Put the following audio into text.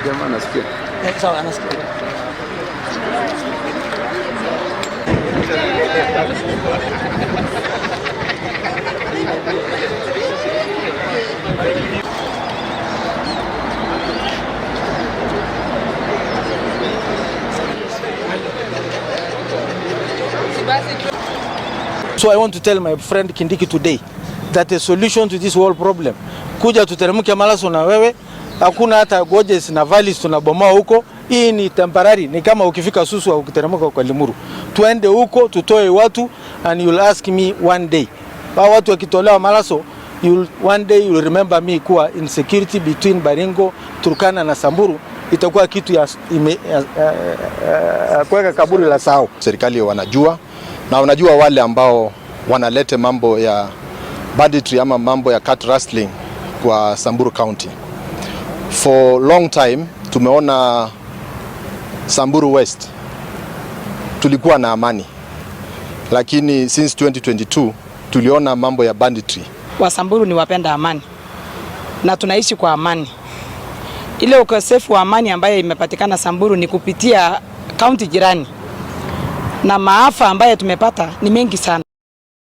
Jamaa nasikia. Sawa, anasikia. So I want to tell my friend Kindiki today that the solution to this whole problem, kuja tuteremke Malaso na wewe, hakuna hata gorges na valleys tunabomoa huko. Hii ni temporary, ni kama ukifika Susu au ukiteremka kwa Limuru. Tuende huko tutoe watu and you'll ask me one day. Hao watu wakitolewa Malaso, you'll, one day you'll remember me kuwa insecurity between Baringo, Turkana na Samburu itakuwa kitu ya, ya kuweka kaburi la sahau. Serikali wanajua na wanajua wale ambao wanalete mambo ya banditry ama mambo ya cattle rustling kwa Samburu County. For long time tumeona Samburu West tulikuwa na amani, lakini since 2022 tuliona mambo ya banditry. Wasamburu ni wapenda amani na tunaishi kwa amani. Ile ukosefu wa amani ambayo imepatikana Samburu ni kupitia kaunti jirani, na maafa ambayo tumepata ni mengi sana.